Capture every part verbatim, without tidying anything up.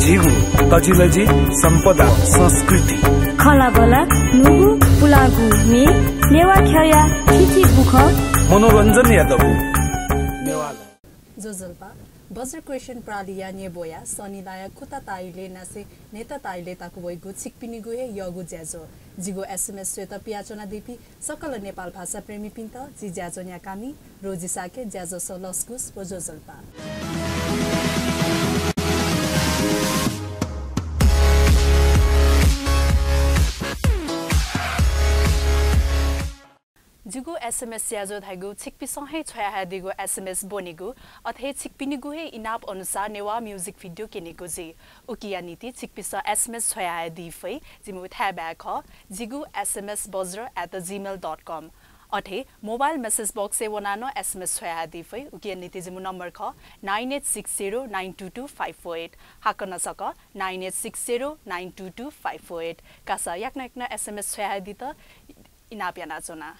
झीगु तजिलजि, सम्पदा, संस्कृति। खँल्हाबल्हा, न्हूगु पुलांगु म्ये, नेवाः ख्यःया थीथी बुखँ। मनोरञ्जनया दबू। नेवाः ज्वजलपा। बज्र क्रिएसन प्रालिया न्ह्यब्वया सनिलाया खुता ताइले नासे न्हेता ताइले ताकु वइगु छिकपिनिगु हे यःगु ज्याझ्वः जिगु एसएमएस स्वयेत पियाच्वनादीपिं सकल नेपाल भाषा प्रेमीपिन्त जि ज्याझ्वः न्ह्याकामि रोजी शाक्य ज्याझ्वलय् लसकुस व ज्वजलपा। जिगु एसएमएस ज्याझ्वः धाइगु छिकपिसं हे छ्वयाहयादीगु एसएमएस ब्वनेगु, अथे हे छिकपिनिगु हे इनाप अनुसार नेवाः म्युजिक भिडियो क्यनेगु जुइ। उकिया निंतिं छिकपिसं एसएमएस छ्वयाहयादी फइ, जिमि थाय् बाय् खः, जिगु एसएमएस बज्र at gmail dot com। अथे मोबाइल मेसेज बक्सय् वनाः नं एसएमएस छ्वयाहयादी फइ, उकिया निंतिं जिमि नम्बर खः nine eight six zero nine two two five four eight। हाकनं छकः nine eight six zero nine two two five four eight। कासा याकनं याकनं एसएमएस छ्वयाहयादीत इनाप यानाच्वना।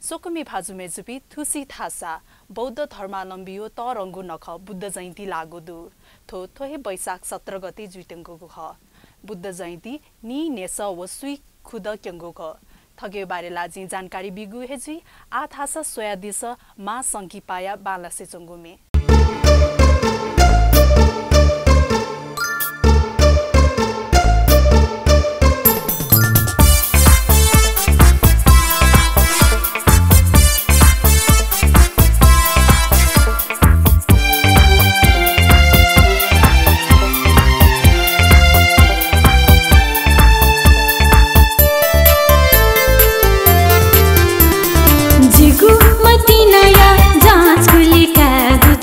स्वकुमि भाजु मय्जुपिं, थुसी धाःसा बौद्ध धर्मावलम्बीयो तःधंगु नखः बुद्ध जयन्ती लाःगु दु। थ्व, थ्व हे वैशाख सत्र गते जुइत्यंगु खः। बुद्ध जयन्ती नीन्हय्सः व स्वीखुदँ क्यंगु खः। थुकिया बारे ला जिं जानकारी बीगु हे जुइ। आः धाःसा स्वयादिसँ मां संकिपाया बांलासे च्वंगु म्ये। जिगु मतिनाया जाँच गुलि कायेगु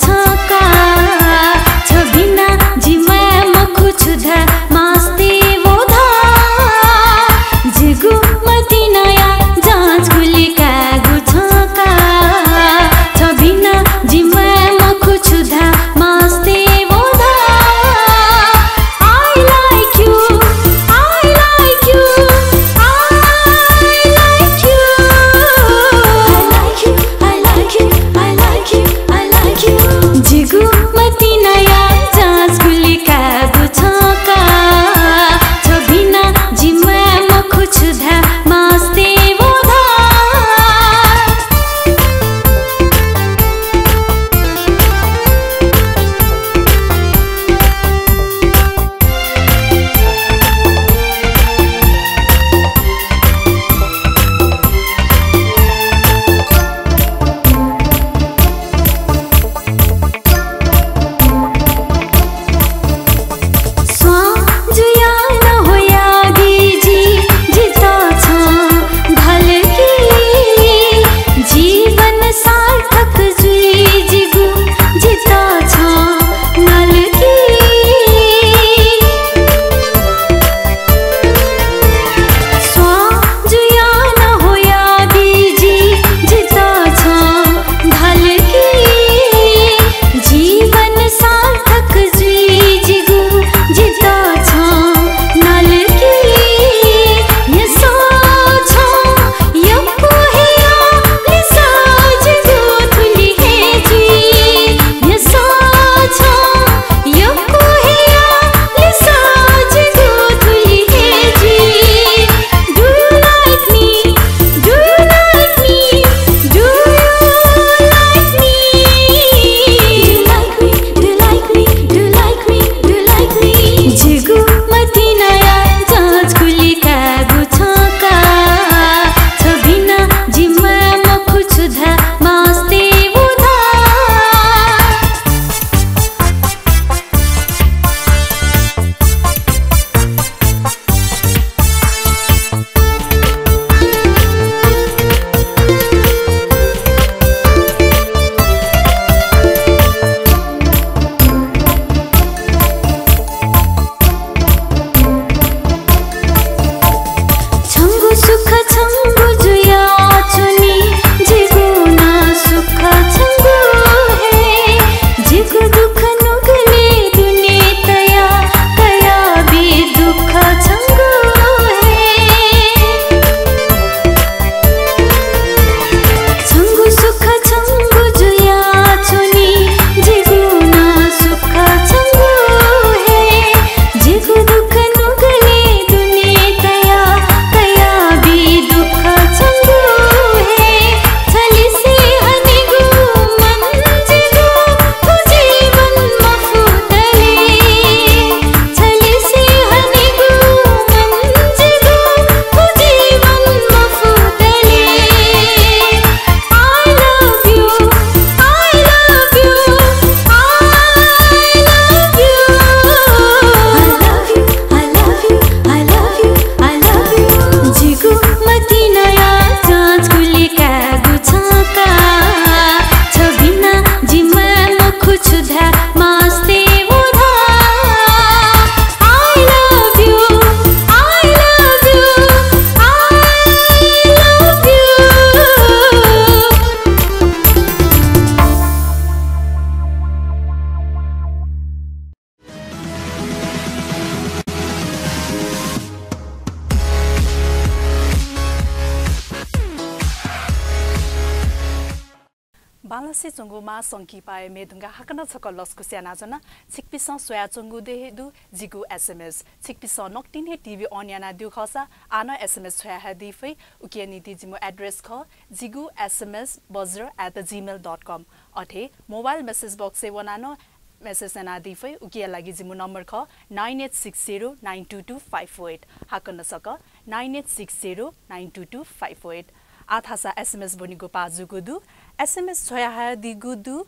मांलासे च्वंगु मां संकिपाय् म्ये धुंकाः हाकनं छकः लसकुस यानाच्वना। छिकपिसं स्वयाच्वंगु दे हे दु जिगु एसएमएस। छिकपिसं नकतिनि हे टिभी on यानादीगु खःसा आः नं एसएमएस छ्वयाहयादी फइ। उकिया निंतिं जिमु एड्रेस खः, जिगु एसएमएस बज्र at gmail dot com। अथे मोबाइल मेसेज बक्सय् वनाः नं मेसेज यानादी फइ। उकिया लागि जिमु नम्बर खः nine eight six zero nine two two five four eight। हाकनं छकः nine eight six zero nine two two five four eight। आः थासय् एसएमएस ब्वनीगु पाः जूगु दु। एसएमएस छ्वयाहयादीगु दु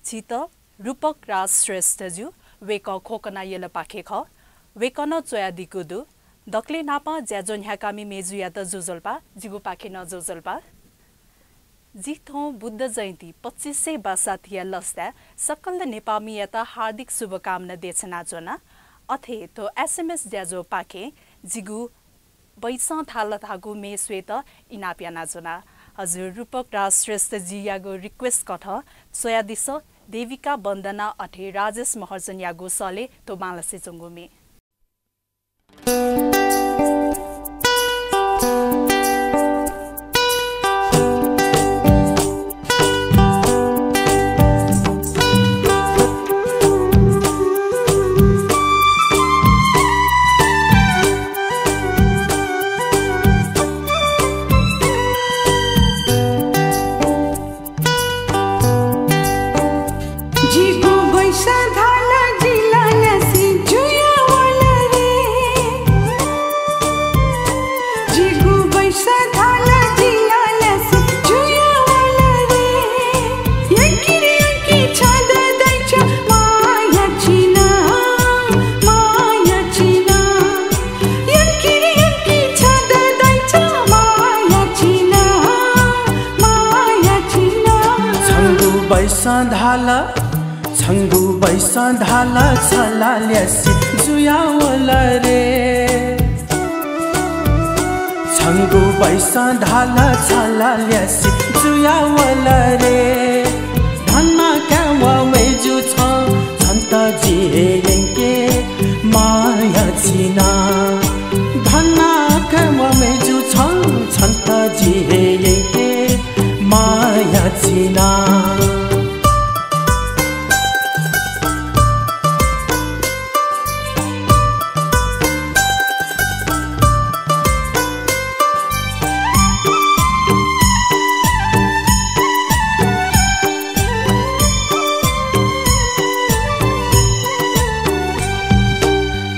झीत रूपक राज श्रेष्ठज्यू, वय्कः खोकना यलपाखे खः। वय्कलं च्वयादीगु दु, दकलय् न्हापां ज्याझ्वः न्ह्याकामि मय्जुयात ज्वजलपा, जिगुपाखें नं ज्वजलपा। जि थौं बुद्ध जयन्ती पच्चिस सय बासठीया लसताय् सकल नेपाःमियात हार्दिक शुभकामना देछानाच्वना। अथे थ्व एसएमएस ज्याझ्वःपाखें जिगु बैसं धाल धाःगु म्ये स्वयेत इनाप यानाच्वना। हजुर, रूपक राज श्रेष्ठजीयागु रिक्वेस्ट कथं स्वयादिसँ, देविका वन्दना अथे राजेश महर्जनयागु सलय् थ्व मांलासे च्वंगु म्ये। जिगु बैसा धाल जिला ल्यासे जुया वल रे। जिगु बैसा धाल जिला ल्यासे जुया वल रे। यंकिर यंकी छाद दाइचा माया चिना, माया चिना। यंकिर यंकी छाद दाइचा माया चिना, माया चिना। छंगु बैसं धाल, छंगु बैसं धाल छला ल्यासे जुया वल रे। छंगु बैसं धाल छला ल्यासे जुया वल रे। धन्ना काय् व मय्जु छं, छन्त जिं हे यंके माया चिना। धन्ना काय् व मय्जु छं, छन्त जिं हे यंके माया चिना।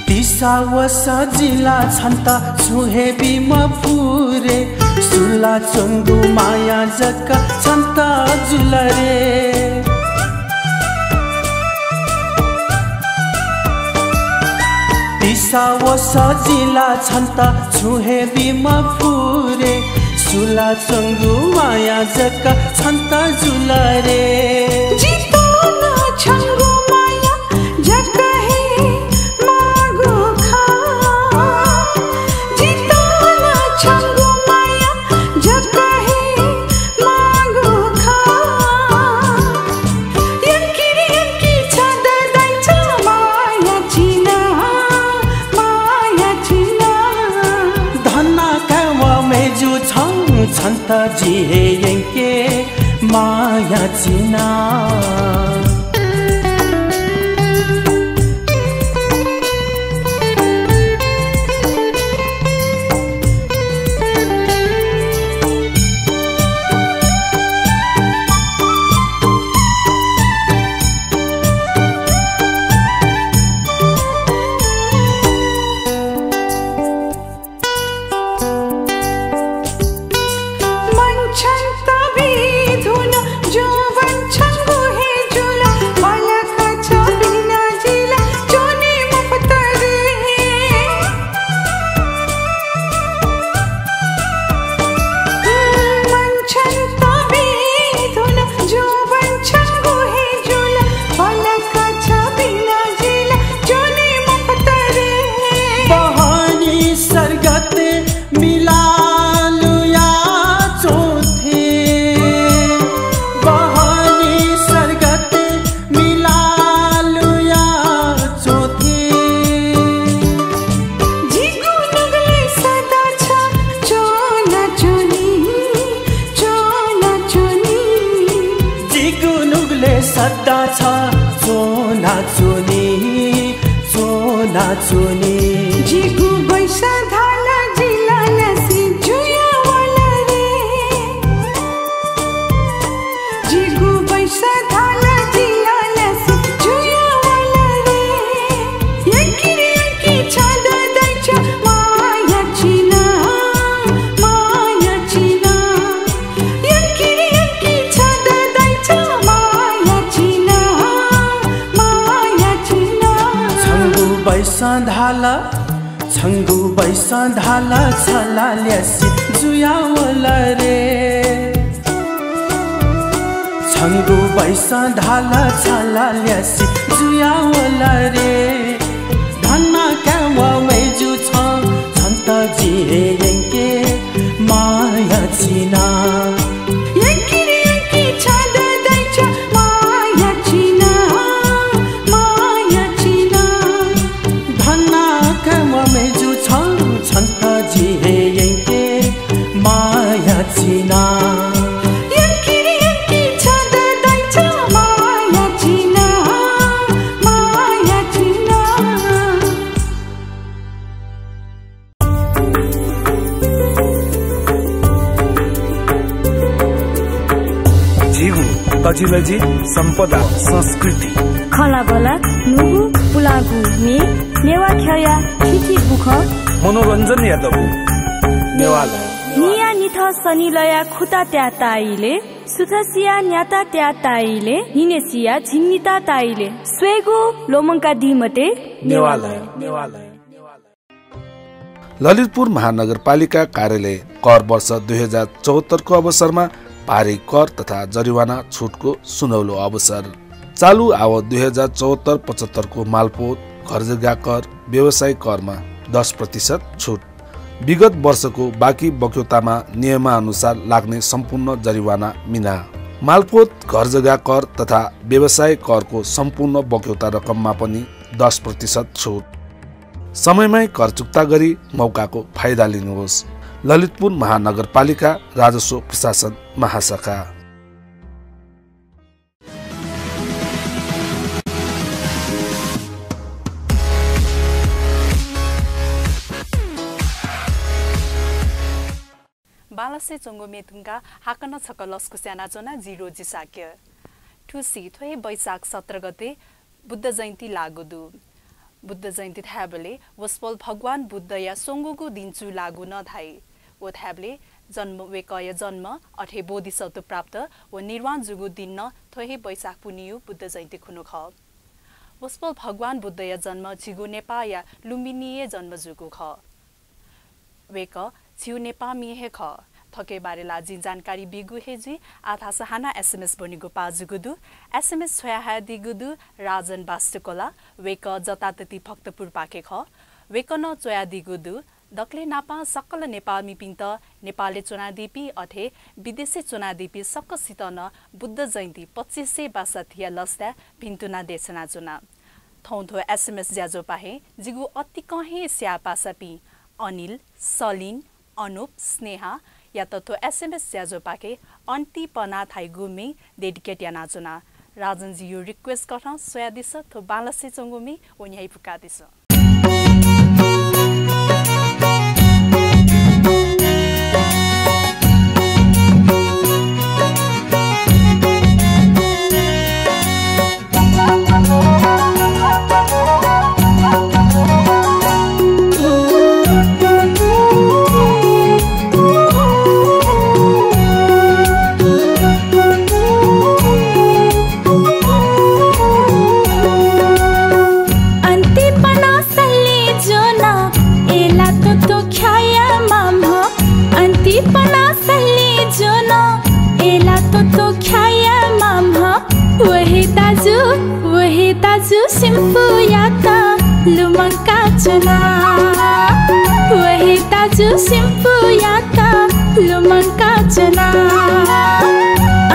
तिसा व सजिला छन्त छुं हे बी मफु रे। सुला च्वंगु माया जक छन्त जुल रे। तिसा व सजिला छन्त छुं हे बी मफु रे। सुला च्वंगु माया जक छन्त जुल रे। जितः नं छंगु माया जक हे मागु खः। जितः नं छंगु माया जक हे मागु खः। यंकिर यंकी छाद दाइचा माया चिना, माया चिना। धन्ना काय् व मय्जु छं, छन्त जिं हे यंके माया चिना। नाचुनी। जिगु बैसा धाल जिला ल्यासी जुया वल रे। जिगु बैसा धाल जिला ल्यासी जुया वल रे। यंकिर यंकी छाद दैचा माया चिना, माया चिना। यंकिर यंकी छाद दैचा माया चिना, माया चिना। छंगु बैसा धाल, छंगु बैसा धाल छला ल्यासी जुया वल रे। छंगु बैसा धाल छला ल्यासी जुया वल रे। धन्ना काय् व मय्जु छ, छन्त जि हे यंके माया चिना। यंकिर यंकी छाद दैचा माया चिना, माया चिना। धन्ना काय् व मय्जु छ, छन्त जि हे यंके माया चिना। यंकिर यंकी छाद दैचा माया चिना, माया चिना। झीगु तजिलजि सम्पदा संस्कृति। खँल्हाबल्हा, न्हूगु पुलांगु म्ये, नेवाः ख्यःया थीथी बुखँ। मनोरञ्जनया दबू नेवालय। न्हियान्हिथं सनिलया खुता त्याः ताः इलय्, सुथसिया न्याता त्याः ताः इलय्, न्हिनेसिया झिंनिता ताः इलय् स्वयेगु ल्वःमंकादी मते। नेवालय, नेवालय। ललितपुर महानगरपालिका कार्यालय कर वर्ष दुई हजार चौहत्तरको अवसरमा भारी कर तथा जरिवाना छुटको सुनौलो अवसर। चालु आव दुई हजार चौहत्तर पचहत्तरको मालपोत, घरजग्गा कर, व्यवसाय करमा दस प्रतिशत छुट। विगत वर्षको बाँकी बक्यौतामा नियमानुसार लाग्ने सम्पूर्ण जरिवाना मिना। मालपोत, घरजग्गा कर तथा व्यवसाय करको सम्पूर्ण बक्यौता रकममा पनि दस प्रतिशत छुट। समयमै कर चुक्ता गरी मौकाको फाइदा लिनुहोस्। ललितपुर महानगरपालिका राजस्व प्रशासन महाशाखा। बांलासे च्वंगु म्ये धुंकाः हाकनं छकः लसकुस यानाच्वना, जि रोजी शाक्य। थुसी थ्व हे वैशाख सत्र गते बुद्ध जयन्ती लागू दु। बुद्ध जयन्ती धायेबलय् वसपोल भगवान बुद्धया स्वंगूगु दिं चूलाःगु नं धाइ। व धायेबलय् जन्म, वय्कःया जन्म, अथे बोधिसत्व प्राप्त व निर्वाण जूगु दिं नं थ्व हे वैशाख पुन्हियु बुद्ध जयन्ती खुन्हु खः। वसपोल भगवान बुद्धया जन्म झीगु नेपाःया लुम्बिनीय् जन्म जूगु खः। वय्कः झीगु नेपाःमि हे खः। थुकिया बारे ला जिं जानकारी बीगु हे जुइ। आः धाःसा हानं एसएमएस ब्वनेगु पाः जूगु दु। एसएमएस छ्वयाहयादीगु दु राजन वास्तुकला। वय्कः जतातती भक्तपुरपाखे खः। वय्कलं च्वयादीगु दु, दकलय् न्हापां सकल नेपाःमिपिन्त, नेपालय् च्वनादीपिं अथे विदेशय् च्वनादीपिं सकसितं नं बुद्ध जयन्ती पच्चिस सय बासठीया लसताय् भिन्तुना देछानाच्वना। थौं थ्व एसएमएस ज्याझ्वःपाखें जिगु अतिकं हे स्याः पासापिं अनिल, सलिन, अनुप, स्नेहायात थ्व एसएमएस ज्याझ्वःपाखें अन्तिपना धाइगु म्ये डेडिकेट यानाच्वना। राजनजीयु रिक्वेस्ट कथं स्वयादिसँ, थ्व बांलासे च्वंगु म्ये व न्ह्याइपुकादिसँ। अन्तिपना सल्ले ज्वना, एला तोतो ख्याया माम्ह। अन्तिपना सल्ले ज्वना, एला तोतो ख्याया माम्ह। व हे दाजु, व हे दाजु सिम्पुयात लुमंका च्वना। व हे दाजु सिम्पुयात लुमंका च्वना।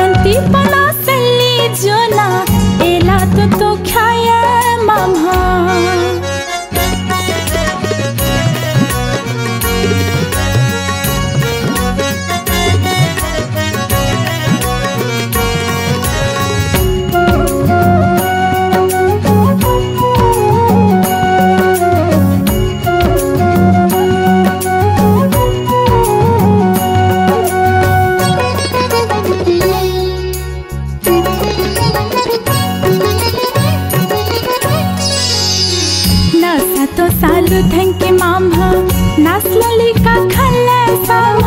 अन्तिपना सल्ले ज्वना, एला तोतो ख्याया माम्ह। सालु थंके माम्ह, नासललिका खलय् सम्ह।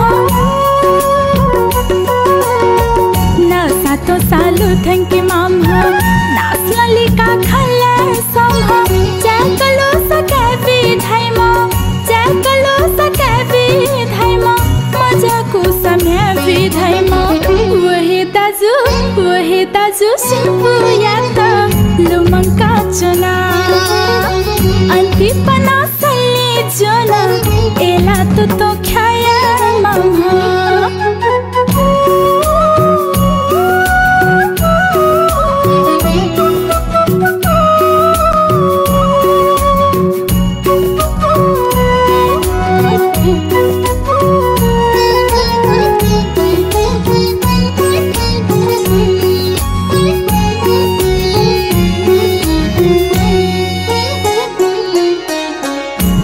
न सातो सालु थंके माम्ह, नासललिका खलय् सम्ह। च्याकलु सकय् बी धाइम्ह, च्याकलु सकय् बी धाइम्ह, मज्याकू सम्ह बी धाइम्ह। व हे दाजु, व हे दाजु सिम्पुयात लुमंका च्वना। अन्तिपन सल्लि ज्वना, एला तुतु ख्याया माम्ह।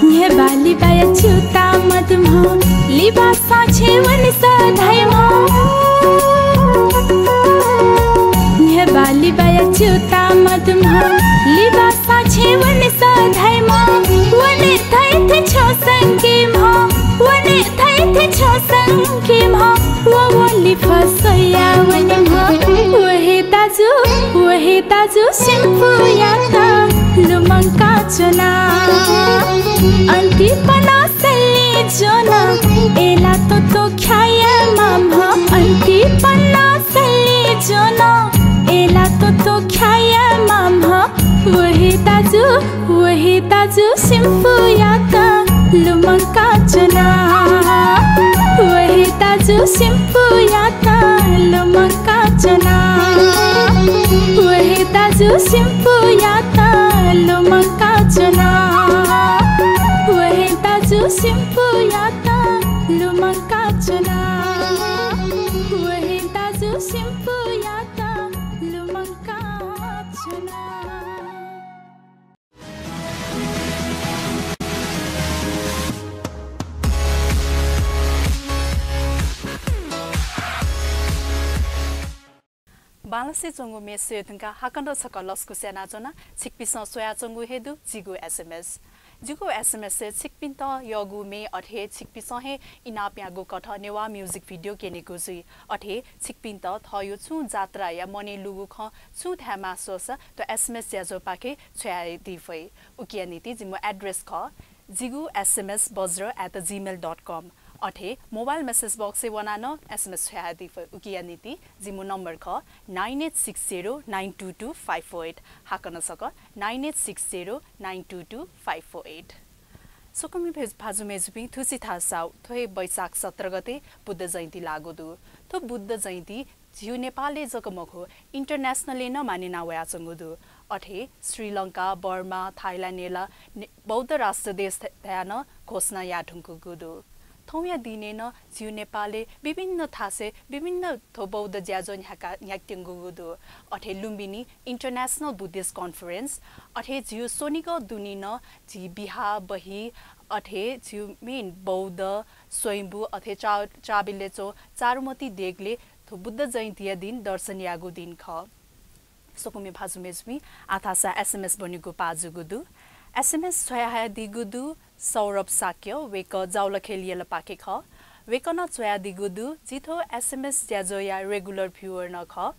न्ह्यबा लिबाया च्यूता मदुम्ह, लिबासां छेँ वनेस धाइम्ह। न्ह्यबा लिबाया च्यूता मदुम्ह, लिबासां छेँ वनेस धाइम्ह। वने धइथें छ्यं संकीम्ह, वने धइथें छ्यं संकीम्ह। व, व लिफः स्वया वनेम्ह। व हे दाजु, व हे दाजु सिम्पुयात लुमंका च्वना। अन्तिपन सल्लि ज्वना, एला तुतु ख्याया माम्ह। अन्तिपन सल्लि ज्वना, एला तुतु ख्याया माम्ह। व हे दाजु, व हे दाजु सिम्पुयात लुमंका च्वना। व हे दाजु सिम्पुयात लुमंका च्वना। व हे दाजु सिम्पुयात लुमंका च्वना। व हे दाजु सिम्पुयात लुमंका च्वना। व हे दाजु सिम्पुयात लुमंका च्वना। बांलासे च्वंगु म्ये स्वये धुंकाः हाकनं छकः लसकुस यानाच्वना। छिकपिन्सं स्वयाच्वंगु हे दु जिगु एसएमएस। जिगु एसएमएसय् छिकपिन्त यःगु म्ये अथे हे छिकपिन्सं हे इनाप याःगु कथं नेवाः music video क्यनेगु जुइ। अथे हे छिकपिन्त थःगु छुं जात्राया मनय् लूगु खँ छुं धायेमाः स्वःसा थ्व एसएमएस ज्याझ्वःपाखे छ्वयादी फइ। उकिया निंतिं जिमिगु address खः, जिगु एसएमएस बज्र at gmail dot com। अथे mobile message box-य् वनाः नं एसएमएस छ्वयादी फइ। उकिया निंतिं जिमिगु नम्बर खः nine eight six zero nine two two five four eight। हाकनं छकः nine eight six zero nine two two five four eight। स्वकुमि भे-, भाजु मय्जुपिं, थुलि धाःसा थ्व हे वैशाख सत्र गते बुद्ध जयन्ती लाःगु दु। थ्व बुद्ध जयन्ती झीगु नेपालय् जक मखु, international-य् नं मानय् याना वयाच्वंगु दु। अथे श्रीलंका, बर्मा, थाइल्याण्डय् ला ने-, बौद्ध राष्ट्र देश ध-, धयाः नं घोषणा याये धुंकूगु दु। थौंया दिनय् नं झीगु नेपालय् विभिन्न थासय् विभिन्न थ्व बौद्ध ज्याझ्वः न्ह्याका-, न्ह्याकेत्यंगु दु। अथे लुम्बिनी International Buddhist Conference, अथे झीगु स्वनिगः दुने नं झी बिहाः बही, अथे झीगु main बौद्ध, स्वयम्भू, अथे चा-, चाबेलय् च्वं चारुमती देगलय् थ्व बुद्ध जयन्तीया दिं दर्शन याःगु दिं खः। स्वकुमि भाजु मय्जुपिं, आः धाःसा एसएमएस ब्वनेगु पाः जूगु दु। एसएमएस छ्वयाहयादीगु दु सौरभ शाक्य, वय्कः जावलाखेल यलपाखे खः। वय्कलं च्वयादीगु दु, जि थ्व एसएमएस ज्याझ्वःया regular viewer नं खः।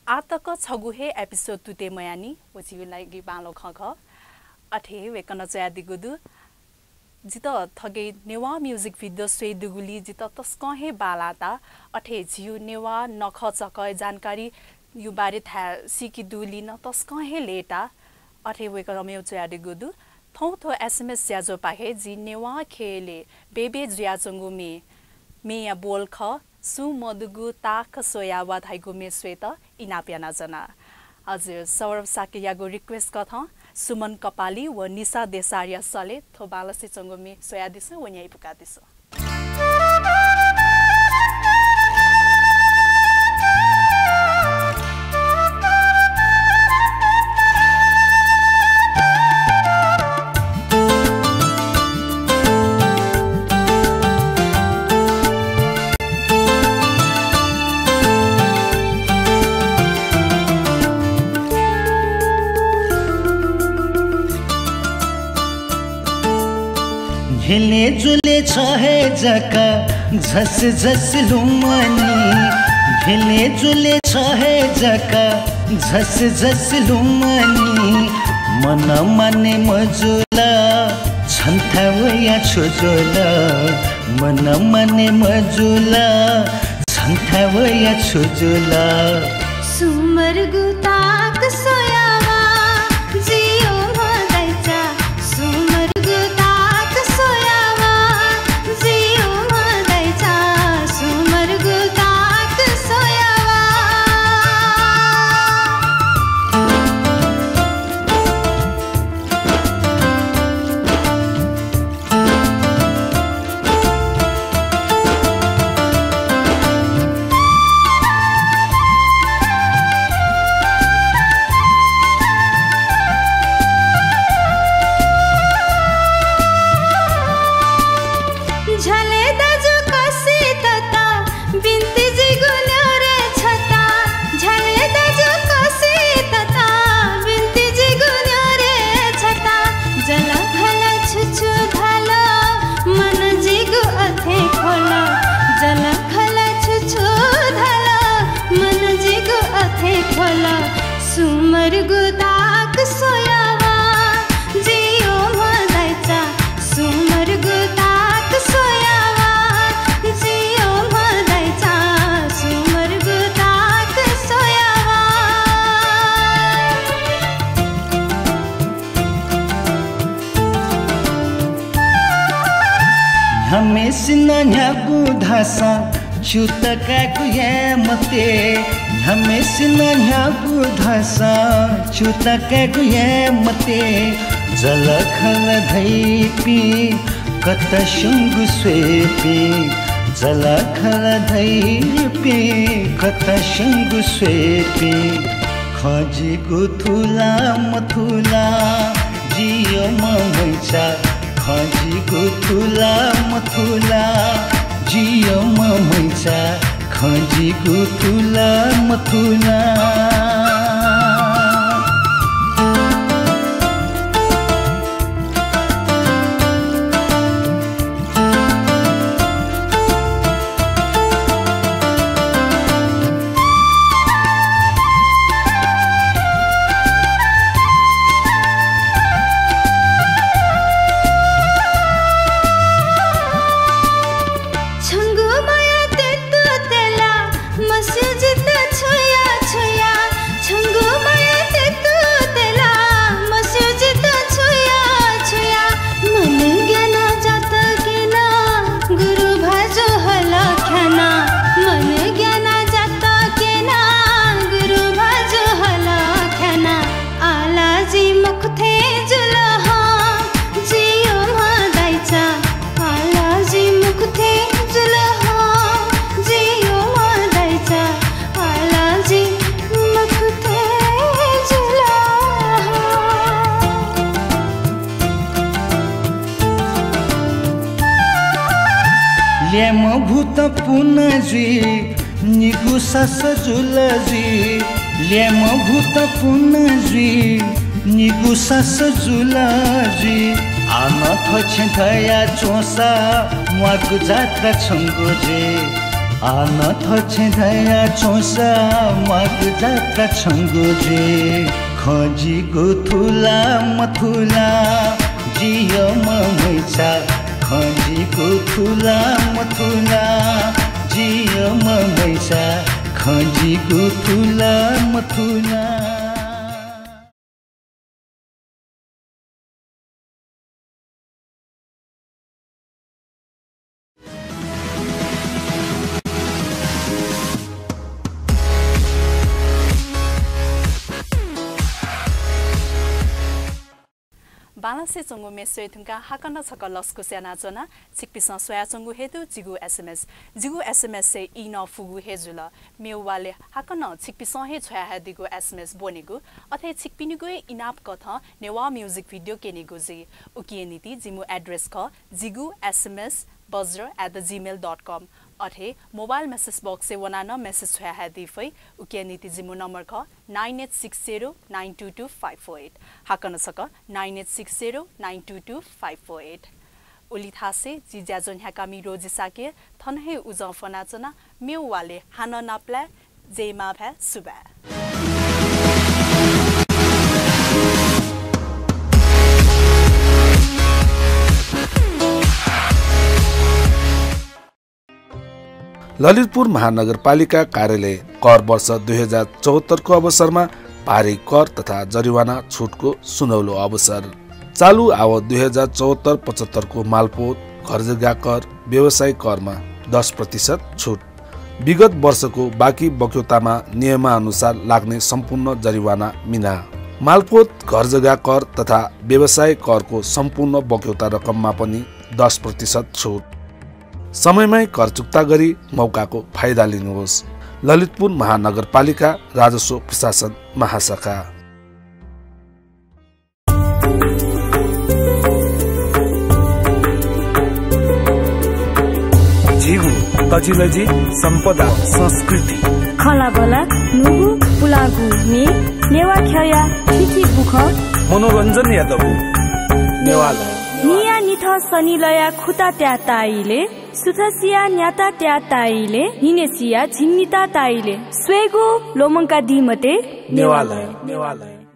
आः तक छगू हे episode तुते मयानि, व झीगु लागि बांलाःगु खँ खः। अथे हे वय्कलं च्वयादीगु दु, जितः थगय् नेवाः music video स्वये दुगुलिं जितः तसकं हे बांलाः ताः। अथे झीगु नेवाः नखःचखःया जानकारीया बारे धाये सीके दुगुलिं नं तसकं हे लय्ताः। अथे वय्कलं मेगु च्वयादीगु दु, थौं थ्व एसएमएस ज्याझ्वःपाखे जिं नेवाः ख्यलय् बय्बय् जुयाच्वंगु म्ये, म्येया बोल खः, सुं मदुगु ताख स्वयाः वा धाइगु म्ये स्वयेत इनाप यानाच्वना। हजुर, सौरभ शाक्ययागु request कथं सुमन कपाली व निशा देशारया सलय् थ्व बांलासे च्वंगु म्ये स्वयादिसँ, व न्ह्यइपुकादिसँ। धिले जुले छ हे जक झस झस लुमनी, धिले जुले छ हे जक झस झस लुमनी। मन माने मजुल, छन्था वया छु जुल, मन माने मजुल, छन्था वया छु जुल। सुमरगु ताक सोयावा, जियो म दैचा, सुमरगु ताक सोयावा, जियो म दैचा, सुमरगु ताक सोयावा। झले दाजु कसित त बिन्ति जिगु न्ह्यःने छता, झले दाजु कसित त बिन्ति जिगु न्ह्यःने छता। जलखल छु छु धाल, मन जिगु अथे ख्वल, जलखल छु छु धाल, मन जिगु अथे ख्वल। सुमरगु ताक सोयावा, जियो म दैचा, सुमरगु ताक सोयावा, जियो म दैचा, सुमरगु ताक सोयावा। न्ह्याम्हेसिनं न्ह्यागु धाःसा च्युत कायेगु याये मते। न्ह्याम्हेसिनं न्ह्यागु धाःसा च्युत कायेगु याये मते। जलखल धइपिं कत स्यंगु स्वइपिं, जलखल धइपिं कत स्यंगु स्वइपिं। खँ जिगु थुला मथुला, जियो म मैचा। खँ जिगु थुला मथुला, जियो म मैचा। खँ जिगु थुला मथुला। छंगु माया तेतु तेला, मस्यू जित छुया छुया। छंगु माया तेतु तेला, मस्यू जित छुया छुया। मन ग्याना जात क्यना, गुरु भाजु हल ख्याना। मन ग्याना जात क्यना, गुरु भाजु हल ख्याना। आला जि मखु थें जुल हं, जियो म दैचा। आला जि मखु थें जुल हं, जियो म दैचा। आला जि मखु थें जुल हं। ल्याय्म्ह भूत पुन जुइ, निगू सास जुल जुइ। ल्याय्म्ह भूत पुन जुइ, निगू सास जुल जुइ। आः नं थ्व छेँ धया च्वंसा म्वाःगु जात्रा छंगु जुइ। आः नं थ्व छेँ धया च्वंसा म्वाःगु जात्रा छंगु जुइ। खँ जिगु थुला मथुला, जियो म मैचा। खँ जिगु थुला मथुला, जियो म मैचा। खँ जिगु थुला मथुला। बांलासे च्वंगु म्ये स्वये धुंकाः हाकनं छकः लसकुस यानाच्वना। छिकपिन्सं स्वयाच्वंगु हे दु जिगु एसएमएस। जिगु एसएमएसय् ई नं फुगु हे जुल। मेगु वालय् हाकनं छिकपिन्सं हे छ्वयाहयादीगु एसएमएस ब्वनेगु, अथे छिकपिनिगु हे इनाप कथं नेवाः music video क्यनेगु जुइ। उकिया निंतिं जिमिगु address खः, जिगु एसएमएस बज्र at the gmail dot com। अथे mobile message box-य् वनाः नं message छ्वयाहयादी फइ। उकिया निंतिं जिमिगु नम्बर खः nine eight six zero nine two two five four eight। हाकनं छकः nine eight six zero nine two two five four eight। उलिथासे जि ज्याझ्वः न्ह्याकामि रोजी शाक्य थन हे उजं फ्वनाच्वना। मेगु वालय् हानं नापलाये। जय मांभाय्, सुभाय्। ललितपुर महानगरपालिका कार्यालय कर वर्ष दुई हजार चौहत्तरको अवसरमा भारी कर तथा जरिवाना छुटको सुनौलो अवसर। चालु आव दुई हजार चौहत्तर पचहत्तरको मालपोत, घरजग्गा कर, व्यवसाय करमा दस प्रतिशत छुट। विगत वर्षको बाँकी बक्यौतामा नियमानुसार लाग्ने सम्पूर्ण जरिवाना मिना। मालपोत, घरजग्गा कर तथा व्यवसाय करको सम्पूर्ण बक्यौता रकममा पनि दस प्रतिशत छुट। समयमै कर चुक्ता गरी मौकाको फाइदा लिनुहोस्। ललितपुर महानगरपालिका राजस्व प्रशासन महाशाखा। झीगु तजिलजि सम्पदा संस्कृति। खँल्हाबल्हा न्हूगु पुलांगु म्ये, नेवाः ख्यःया थीथी बुखँ। मनोरञ्जनया दबू नेवालय। न्हिया निथं सनिलया खुता त्याताइले, सुथसिया न्याता त्याताइले, न्हिनेसिया झिंनिता ताइले, स्वयेगु ल्वःमंकादी मते। नेवालय, नेवालय।